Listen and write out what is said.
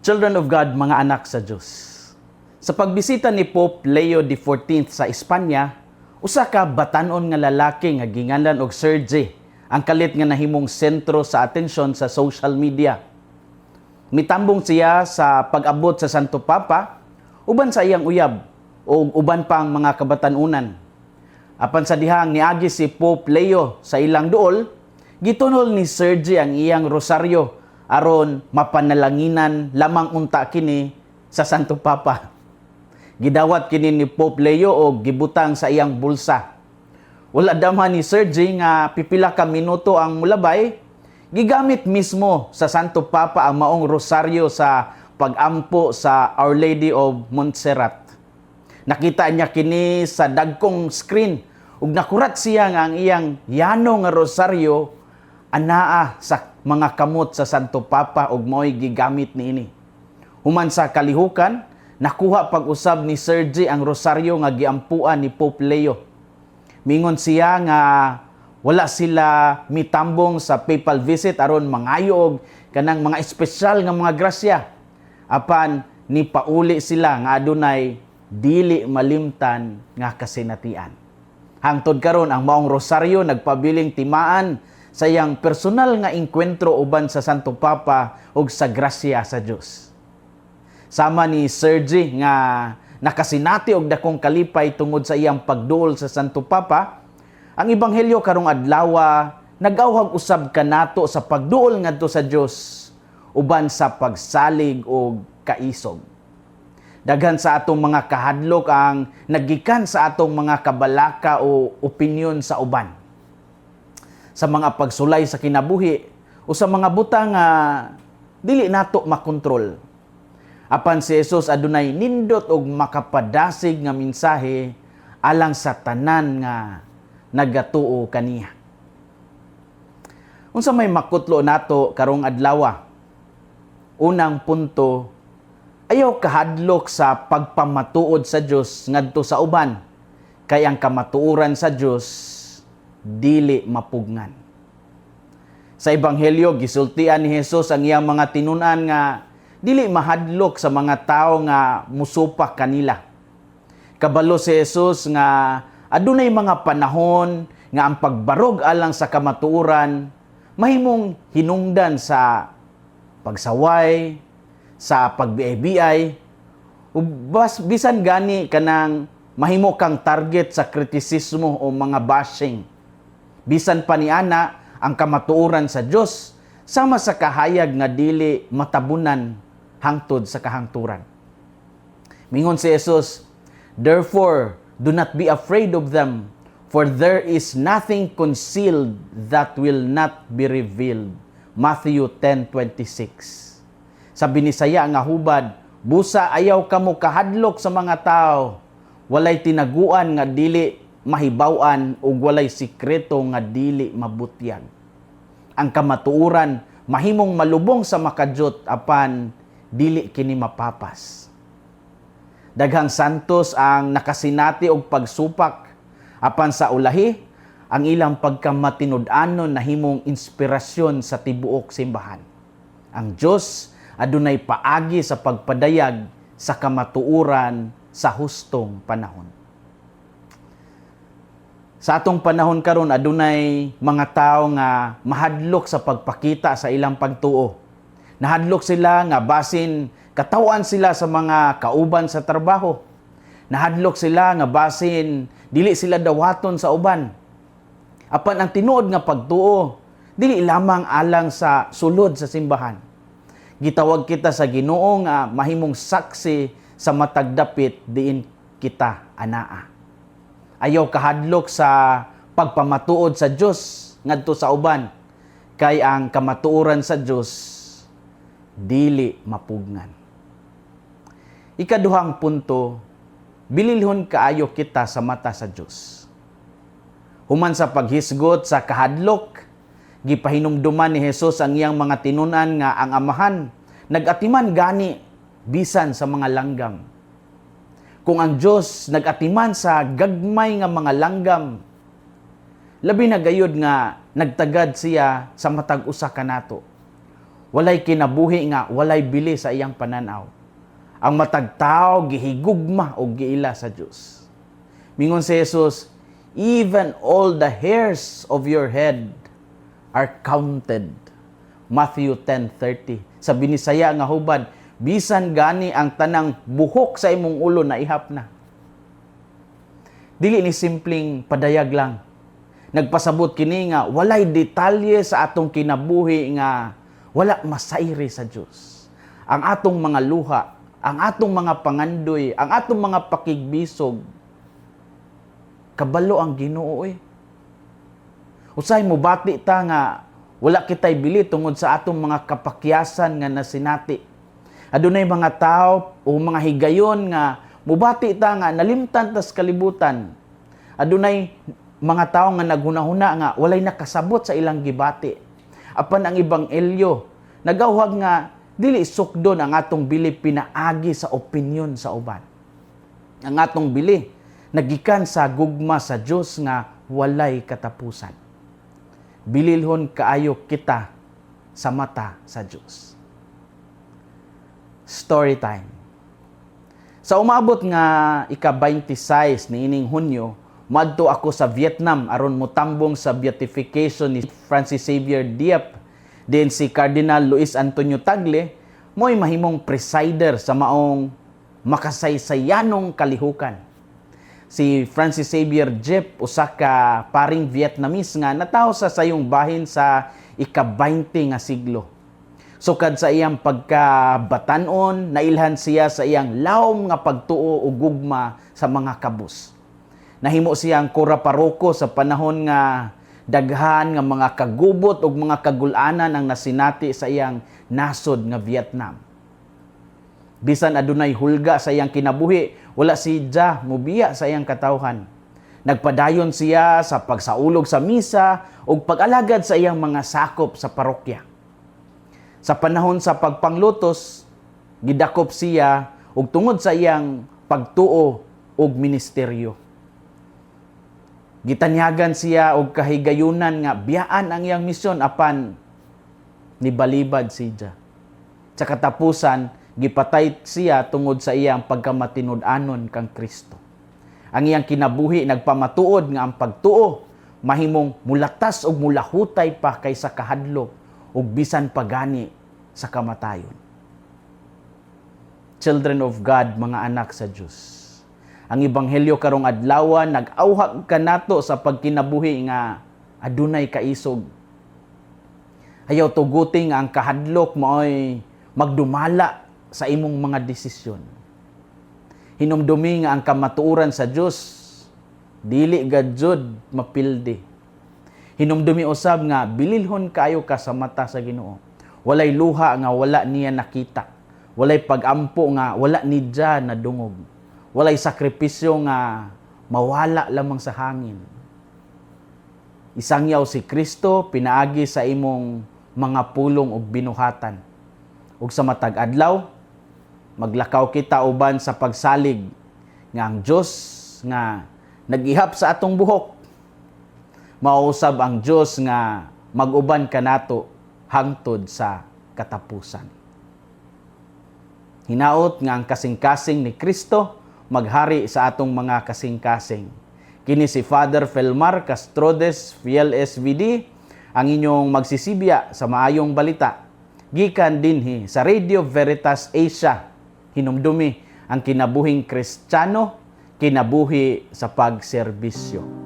Children of God, mga anak sa Diyos. Sa pagbisita ni Pope Leo XIV sa Espanya, usa ka batanon nga lalaki nga ginganlan og Sergi ang kalit nga nahimong sentro sa atensyon sa social media. Mitambong siya sa pag-abot sa Santo Papa uban sa iyang uyab o uban pang mga kabatanunan. Apan sa dihang niagi si Pope Leo sa ilang duol, gitunol ni Sergi ang iyang rosaryo aron mapanalanginan lamang unta kini sa Santo Papa. Gidawat kini ni Pope Leo og gibutang sa iyang bulsa. Wala damha ni Sergi nga pipila ka minuto ang mulabay, gigamit mismo sa Santo Papa ang maong rosaryo sa pagampo sa Our Lady of Montserrat. Nakita niya kini sa dagkong screen ug nakurat siya nga ang iyang yano nga rosaryo anaa sa mga kamot sa Santo Papa ug mao'y gigamit niini. Human sa kalihukan, nakuha pag-usab ni Sergi ang rosaryo nga giampuan ni Pope Leo. Mingon siya nga wala sila mitambong sa papal visit aron mangayo og kanang mga espesyal nga mga grasya. Apan ni pauli sila nga adunay dili malimtan nga kasinatian. Hangtod karon, ang maong rosaryo nagpabiling timaan sa iyang personal nga engkwentro uban sa Santo Papa ug sa grasya sa Dios. Sama ni Sergi nga nakasinati og dakong kalipay tungod sa iyang pagduol sa Santo Papa, ang ebanghelyo karong adlaw nag-awhag usab kanato sa pagduol ngadto sa Dios uban sa pagsalig og kaisog. Daghan sa atong mga kahadlok ang nagikan sa atong mga kabalaka o opinyon sa uban, sa mga pagsulay sa kinabuhi o sa mga butang nga dili nato makontrol. Apan si Jesus adunay nindot og makapadasig nga mensahe alang sa tanan nga nagatuo kaniya. Unsa may makutlo nato karong adlaw? Unang punto, ayaw kahadlok sa pagpamatuod sa Dios ngadto sa uban, kay ang kamatuoran sa Dios dili mapugngan. Sa ebanghelyo, gisultian ni Jesus ang iyang mga tinun-an nga dili mahadlok sa mga tao nga musupak kanila. Kabalo si Jesus nga adunay mga panahon nga ang pagbarog alang sa kamatuoran mahimong hinungdan sa pagsaway, sa pagbiay-biay, ug bisan gani kanang mahimo kang target sa kritisismo o mga bashing. Bisan pa ni ana, ang kamatuoran sa Dios sama sa kahayag nga dili matabunan hangtod sa kahangturan. Mingon si Jesus, "Therefore, do not be afraid of them, for there is nothing concealed that will not be revealed." Matthew 10:26. Sa binisaya nga hubad, busa ayaw kamo kahadlok sa mga tao. Walay tinaguan nga dili mahibaw-an ug walay sikreto nga dili mabutyag. Ang kamatuoran mahimong malubong sa makajot, apan dili kini mapapas. Daghang santos ang nakasinati og pagsupak, apan sa ulahi ang ilang pagkamatinud-anon nahimong inspirasyon sa tibuok simbahan. Ang Dios adunay paagi sa pagpadayag sa kamatuoran sa hustong panahon. Sa atong panahon karon, adunay mga tao nga mahadlok sa pagpakita sa ilang pagtuo. Nahadlok sila nga basin katawan sila sa mga kauban sa trabaho. Nahadlok sila nga basin dili sila dawaton sa uban. Apan ang tinuod nga pagtuo dili lamang alang sa sulod sa simbahan. Gitawag kita sa Ginoo nga mahimong saksi sa matag dapit diin kita anaa. Ayaw kahadlok sa pagpamatuod sa Dios ngadto sa uban, kay ang kamatuoran sa Dios dili mapugngan. Ikaduhang punto, bililhon kaayo kita sa mata sa Dios. Human sa paghisgot sa kahadlok, gipahinumduman ni Jesus ang iyang mga tinunan nga ang Amahan nagatiman gani bisan sa mga langgam. Kung ang Dios nagatiman sa gagmay nga mga langgam, labi na gayud nga nagtagad siya sa matag usa kanato. Walay kinabuhi nga walay bili sa iyang pananaw. Ang matag tao gihigugma og giila sa Dios. Mingon si Jesus, "Even all the hairs of your head are counted." Matthew 10:30. Sa Binisaya nga hubad, bisan gani ang tanang buhok sa imong ulo naihap na. Dili ni simpleng padayag lang. Nagpasabot kini nga walay detalye sa atong kinabuhi nga wala masayri sa Dios. Ang atong mga luha, ang atong mga pangandoy, ang atong mga pakigbisog, kabalo ang Ginoo eh. Usahay mobati ta nga wala kitay bili tungod sa atong mga kapakyasan nga nasinati. Adunay mga tao o mga higayon nga mubati ta nga nalimtan tas kalibutan. Adunay mga tao nga naghunahuna nga walay nakasabot sa ilang gibati. Apan ang ebanghelyo nagauhag nga dili sukdon ang atong bili pinaagi sa opinyon sa uban. Ang atong bili nagikan sa gugma sa Dios nga walay katapusan. Bililhon kaayo kita sa mata sa Dios. Story time. Sa umabot nga ika-26 niining Hunyo, madto ako sa Vietnam aron motambong sa beatification ni Francis Xavier Diep. Din si Cardinal Luis Antonio Tagle mo'y mahimong presider sa maong makasaysayanong kalihukan. Si Francis Xavier Diep, usa ka paring Vietnamese nga natawo sa sayong bahin sa ika-20 nga siglo. Sukad sa iyang pagkabatanon, nailhan siya sa iyang lawom nga pagtuo ug gugma sa mga kabus. Nahimo siyang kura paroko sa panahon nga daghan nga mga kagubot ug mga kagul-anan ang nasinati sa iyang nasod nga Vietnam. Bisan adunay hulga sa iyang kinabuhi, wala siya mubiya sa iyang katawhan. Nagpadayon siya sa pagsaulog sa misa ug pag-alagad sa iyang mga sakop sa parokya. Sa panahon sa pagpanglutos, gidakop siya ug tungod sa iyang pagtuo ug ministeryo. Gitanyagan siya og kahigayunan nga biyaan ang iyang misyon, apan nibalibad siya. Sa katapusan, gipatay siya tungod sa iyang pagkamatinud-anon kang Kristo. Ang iyang kinabuhi nagpamatuod nga ang pagtuo mahimong mulatas og mulahutay pa kaysa kahadlok ug bisan pagani sa kamatayon. Children of God, mga anak sa Dios. Ang ebanghelyo karong adlaw nag-auhag kanato sa pagkinabuhi nga adunay kaisog. Ayaw tuguti nga ang kahadlok maoy magdumala sa imong mga desisyon. Hinumdumi nga ang kamatuoran sa Dios dili gajud mapildi. Hinumdumi usab nga bililhon kaayo ka sa mata sa Ginoo. Walay luha nga wala niya nakita. Walay pagampo nga wala niya nadungog. Walay sakripisyo nga mawala lamang sa hangin. Isangyaw si Kristo pinaagi sa imong mga pulong ug binuhatan. Ug sa matag adlaw, maglakaw kita uban sa pagsalig nga ang Dios nga nag-ihap sa atong buhok, mausab ang Dios nga mag-uban kanato hangtod sa katapusan. Hinaot nga ang kasing-kasing ni Kristo maghari sa atong mga kasing-kasing. Kini si Father Felmar Castrodes, Fiel SVD, ang inyong magsisibya sa maayong balita. Gikan dinhi sa Radio Veritas Asia. Hinumdumi ang kinabuhing Kristiyano, kinabuhi sa pagserbisyo.